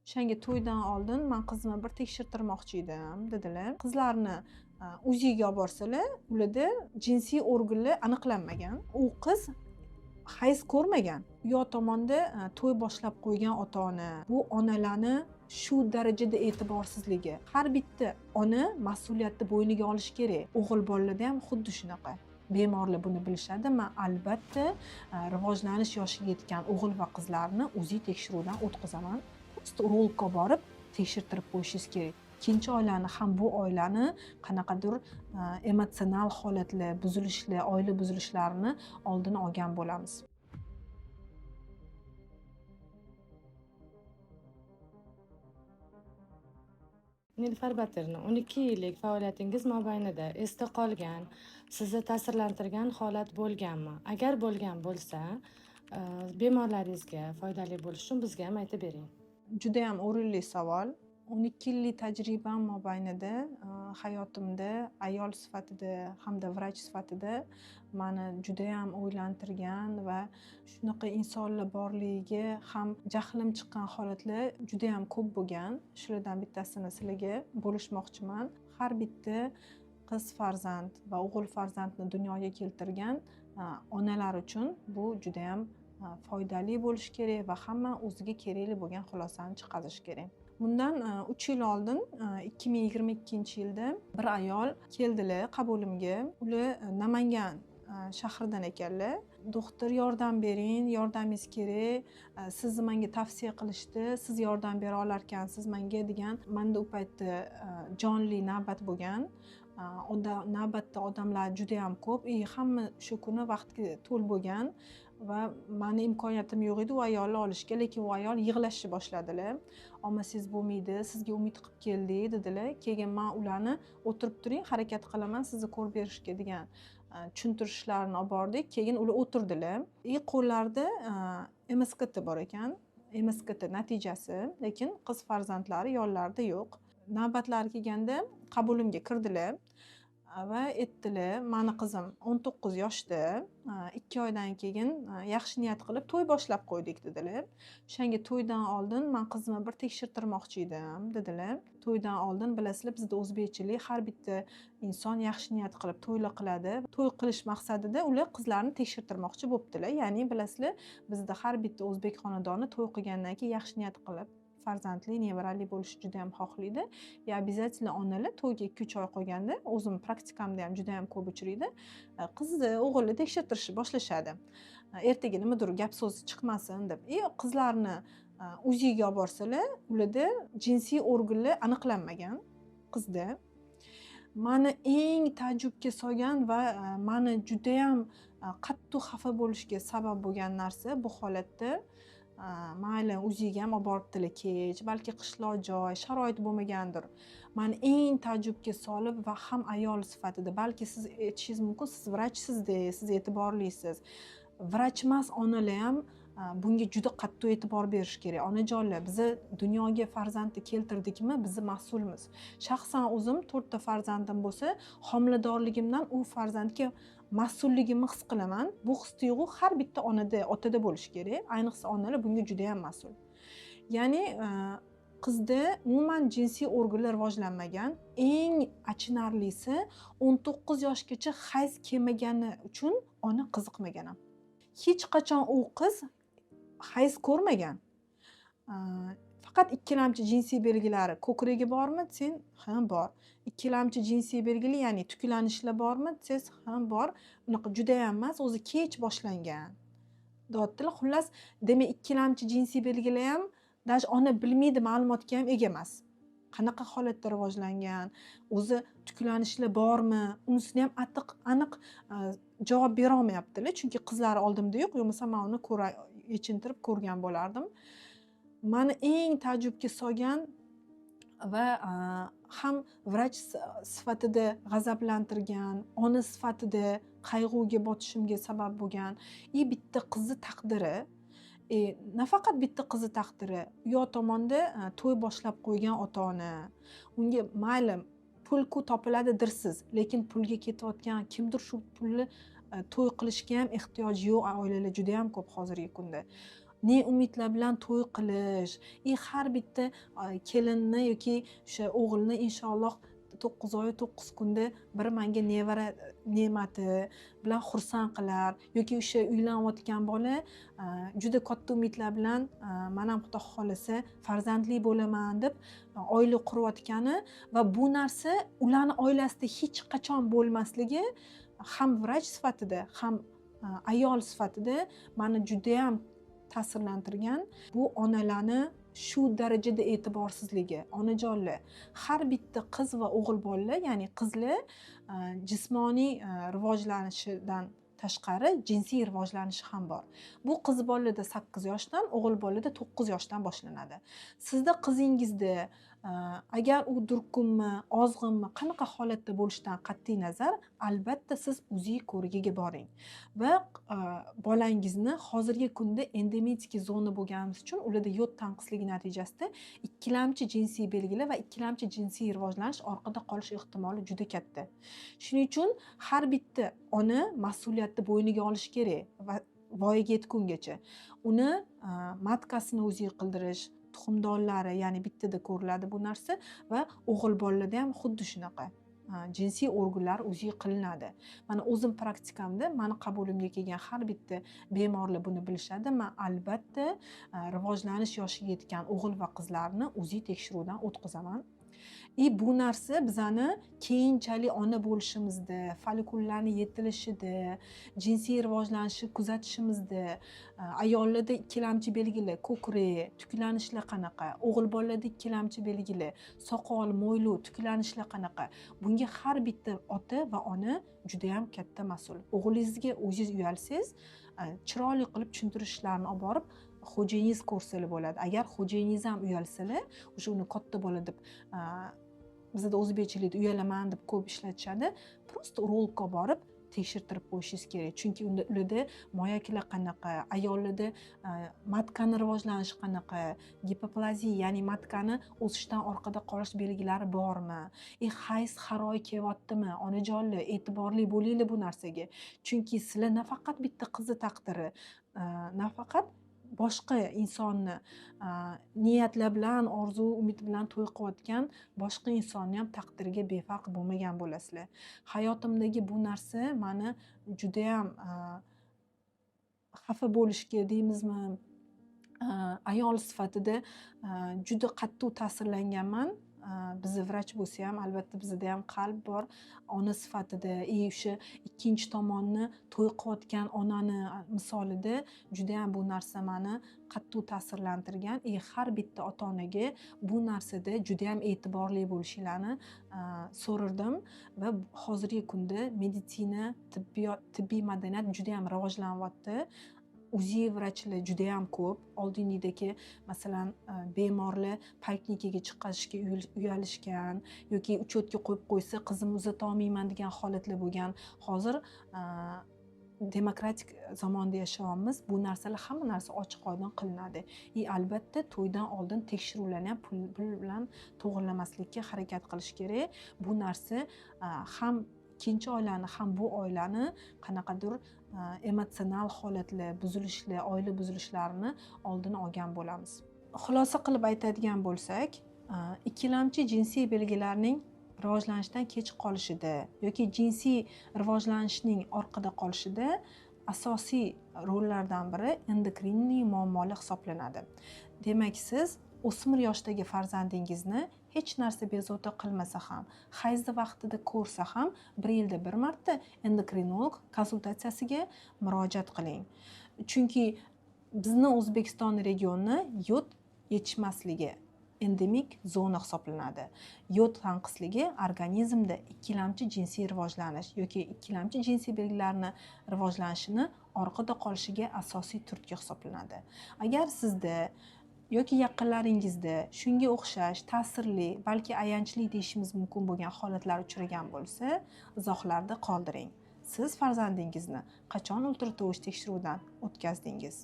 O'shanga to'ydan oldin man qizimni bir tekshirtirmoqchi edim, dedilar. Qizlarni UZIga olib borsalar, ularda jinsiy organlar aniqlanmagan. U qiz hayz ko'rmagan. U yoq tomonda to'y boshlab qo'ygan ota-ona, bu onalarni shu darajada e'tiborsizligi. Har bitta ona mas'uliyatni bo'yniga olishi kerak. O'g'il bolalarda ham xuddi shunaqa. Bemorlar buni bilishadi. Men albatta rivojlanish yoshiga yetgan o'g'il va qizlarni UZI tekshiruvdan o'tkazaman. Urologga borib tekshirtirib qo'yishingiz kerak. Ikkinchi oilani ham bu oilani qanaqadir emotsional holatlar, buzilishlar, oila buzilishlarini oldini olgan bo'lamiz. Nilufar Batirni 12 yillik faoliyatingiz mobaynida esda qolgan, sizni ta'sirlantirgan holat bo'lganmi? Agar bo'lgan bo'lsa, bemorlaringizga foydali bo'lishi uchun bizga ham aytib bering. Juda ham o'rinli savol. 12 yillik tajribam mobaynida hayotimda ayol sifatida hamda vrach sifatida meni juda ham o'ylantirgan va shunaqa insonlar borligiga ham jahlim chiqqan holatlar juda ham ko'p bo'lgan. Shulardan bittasini sizlarga bo'lishmoqchiman. Har bitta qiz farzand va o'g'il farzandni dunyoga keltirgan onalar uchun bu juda ham foydali bo'lishi kerak va hamma o'ziga kerakli bo'lgan xulosani chiqarishi kerak. Bundan 3 yil oldin, 2022-yilda bir ayol keldilar qabulimga. Ular Namangan shahridan ekanlar. Doktor, yordam bering, yordamingiz kerak. Sizni menga tavsiya qilishdi, siz yordam bera olarkansiz menga degan. Menda u paytda jonli navbat bo'lgan. Navbatda odamlar juda ham ko'p, hamma shu kuni vaqtga to'l bo'lgan va meni imkoniyatim yo'q edi u ayolni olishga, lekin u ayol yig'lashni boshladilar. Olmasangiz bo'lmaydi, sizga umid qilib keldik dedilar. Keyin men ularni o'tirib turing, harakat qilaman sizni ko'rib berishga degan tushuntirishlarini olib bordik. Keyin ular o'tirdilar. Qo'llarida MSKT bor ekan, MSKT natijasi, lekin qiz farzandlari yonlarida yo'q. Navbatlari kelganda qabulimga kirdilar va aytdilar, mani qizim 19 yoshda, 2 oydan keyin yaxshi niyat qilib to'y boshlab qo'ydik dedilar. O'shanga to'ydan oldin men qizimni bir tekshirtirmoqchi edim dedilar. To'ydan oldin bilasizlar, bizda o'zbekchilik har bitta inson yaxshi niyat qilib to'ylar qiladi. To'y qilish maqsadida ular qizlarni tekshirtirmoqchi bo'ptilar. Ya'ni bilasizlar, bizda har bitta o'zbek xonadoni to'y qilgandan keyin yaxshi niyat qilib farzandli, nevarali bo'lishni juda ham xohlaydi. Ya обязательно onalar to'yga 2-3 oy qolganda, o'zim praktikamda ham juda ham ko'p uchraydi, qizni, o'g'ilni tekshirtirishni boshlashadi. Ertaga nimadir gap so'z chiqmasin deb. Qizlarni UZIga olib borsalar, ularda jinsiy organlar aniqlanmagan qizda. Meni eng taajjubga solgan va meni juda ham qattiq xafa bo'lishga sabab bo'lgan narsa bu holatda, mayli UZIga ham olib boribdilar kech, balki qishloq joy, sharoit bo'lmagandir. Meni eng taajjubga solib va ham ayol sifatida, balki siz aytishingiz mumkin, siz vrachsiz-da, siz e'tiborlisiz. Vrach emas onalar ham bunga juda qattiq e'tibor berish kerak. Onajonlar, biz dunyoga farzandni keltirdikmi, biz mas'ulmiz. Shaxsan o'zim 4 ta farzandim bo'lsa, homiladorligimdan u farzandga mas'ulligimni his qilaman. Bu his tuyg'u har bitta onada, otada bo'lishi kerak. Ayniqsa onalar bunga juda ham mas'ul. Ya'ni qizda umuman jinsiy organlar rivojlanmagan. Eng achinarlisi 19 yoshgacha hayz kelmagani uchun ona qiziqmagan ham. Hech qachon u qiz hayz ko'rmagan. Faqat ikkilamchi jinsiy belgilari, ko'kragi bormi? Sen ha bor. Ikkilamchi jinsiy belgili, ya'ni tuklanishlar bormi? Siz ha bor. Unaqa juda ham emas, o'zi kech boshlangan. Deyaptilar. Xullas, demak, ikkilamchi jinsiy belgilar ham даже ona bilmaydi, ma'lumotga ham ega emas. Qanaqa holatda rivojlangan, o'zi tuklanishlar bormi? Unisini ham aniq javob bera olmayaptilar, chunki qizlari oldimda yo'q, bo'lmasa men uni yechintirib ko'rgan bo'lardim. Meni eng taajjubga solgan va ham vrach sifatida g'azablantirgan, ona sifatida qayg'uga botishimga sabab bo'lgan bitta qizni taqdiri, nafaqat bitta qizni taqdiri, u yoq tomonda to'y boshlab qo'ygan ota-ona, unga mayli pul-ku topiladi dirsiz, lekin pulga ketayotgan kimdir shu pulni to'y qilishga ham ehtiyoji yo'q oilalar juda ham ko'p hozirgi kunda. Ne umidlar bilan to'y qilish, har bitta kelinni yoki o'sha o'g'ilni inshaalloh 9 oy 9 kunda bir manga nevara ne'mati bilan xursand qilar, yoki o'sha uylanayotgan bola juda katta umidlar bilan man ham Xudo xohlasa farzandli bo'laman deb oila qurayotgani va bu narsa ularni oilasida hech qachon bo'lmasligi ham vrach sifatida, ham ayol sifatida meni judayam ta'sirlantirgan. Bu onalarni shu darajada e'tiborsizligi. Onajonlar, har bitta qiz va o'g'il bolalar, ya'ni qizlar jismoniy rivojlanishidan tashqari jinsiy rivojlanishi ham bor. Bu qiz bolalarda 8 yoshdan, o'g'il bolalarda 9 yoshdan boshlanadi. Sizda qizingizda agar u durkunmi, ozg'inmi, qanaqa holatda bo'lishidan qat'iy nazar, albatta siz UZI ko'rigiga boring va bolangizni hozirgi kunda endemik zona bo'lganimiz uchun ularda yod tanqisligi natijasida ikkilamchi jinsiy belgilar va ikkilamchi jinsiy rivojlanish orqada qolish ehtimoli juda katta. Shuning uchun har bitta ona mas'uliyatni bo'yniga olishi kerak va voyaga yetgungacha uni matkasini UZI qildirish, tuxumdonlari, ya'ni bittada ko'riladi bu narsa va o'g'il bolalarda ham xuddi shunaqa jinsiy organlar UZI qilinadi. Mana o'zim praktikamda mani qabulimga kelgan har bitta bemorlar buni bilishadi. Men albatta rivojlanish yoshiga yetgan o'g'il va qizlarni UZI tekshiruvdan o'tkazaman. Bu narsa bizani keyinchalik ona bo'lishimizda, follikullarni yetilishida, jinsiy rivojlanishni kuzatishimizda, ayollarda ikkilamchi belgilar, ko'krak, tuklanishlar qanaqa, o'g'il bolalarda ikkilamchi belgilar, soqol, mo'ylov, tuklanishlar qanaqa. Bunga har bitta ota va ona juda ham katta mas'ul. O'g'lingizga o'zingiz uyalsangiz, chiroyli qilib tushuntirishlarni olib borib xo'jayingiz ko'rsalar bo'ladi. Agar xo'jayingiz ham uyalsalar, o'sha uni katta bola deb, bizda o'zbekchilikda uyalaman deb ko'p ishlatishadi. Просто urologga borib tekshirtirib qo'yishingiz kerak. Chunki unda ularda moyaklar qanaqa, ayollarda matkani rivojlanishi qanaqa, gipoplaziya, ya'ni matkani o'sishdan orqada qolish belgilari bormi, hayz har oy kelyaptimi? Onajonlar, e'tiborli bo'linglar bu narsaga. Chunki sizlar nafaqat bitta qizni taqdiri, nafaqat boshqa insonni niyatlar bilan, orzu umid bilan to'y qilayotgan boshqa insonni ham taqdiriga befarq bo'lmagan bo'lasizlar. Hayotimdagi bu narsa meni judayam xafa bo'lishga deymizmi, ayol sifatida juda qattiq ta'sirlanganman. Bizni vrach bo'lsa ham, albatta bizda ham qalb bor. Ona sifatida, o'sha ikkinchi tomonni to'y qilayotgan onani misolida juda ham bu narsa meni qattiq ta'sirlantirgan. Har bitta ota-onaga bu narsada juda ham e'tiborli bo'lishinglarni so'rardim va hozirgi kunda meditsina, tibbiyot, tibbiy madaniyat juda ham rivojlanyapti. UZI vrachlar juda ham ko'p. Oldingidagi, masalan, bemorlar poliklinikaga chiqarishga uyalishgan yoki uchetga qo'yib qo'ysa, qizimni uzata olmayman degan holatlar bo'lgan. Hozir demokratik zamonda yashayapmiz. Bu narsalar, hamma narsa ochiq oydin qilinadi. Albatta to'ydan oldin tekshiruvlarni ham pul bilan to'g'irlamaslikka harakat qilish kerak. Bu narsa ham ikkinchi oilani, ham bu oilani qanaqadir emotsional holatlar, buzilishlar, oila buzilishlarini oldini olgan bo'lamiz. Xulosa qilib aytadigan bo'lsak, ikkilamchi jinsiy belgilarning rivojlanishdan kech qolishida yoki jinsiy rivojlanishning orqada qolishida asosiy rollardan biri endokrinniy muammolar hisoblanadi. Demak, siz o'smir yoshdagi farzandingizni hech narsa bezovta qilmasa ham, hayzni vaqtida ko'rsa ham 1 yilda bir marta endokrinolog konsultatsiyasiga murojaat qiling. Chunki bizni O'zbekiston regioni yod yetishmasligi endemik zona hisoblanadi. Yod tanqisligi organizmda ikkilamchi jinsiy rivojlanish yoki ikkilamchi jinsiy belgilarni rivojlanishini orqada qolishiga asosiy turtki hisoblanadi. Agar sizda yoki yaqinlaringizda shunga o'xshash ta'sirli, balki ayanchli deyishimiz mumkin bo'lgan holatlar uchragan bo'lsa, izohlarda qoldiring. Siz farzandingizni qachon ultratovush tekshiruvidan o'tkazdingiz?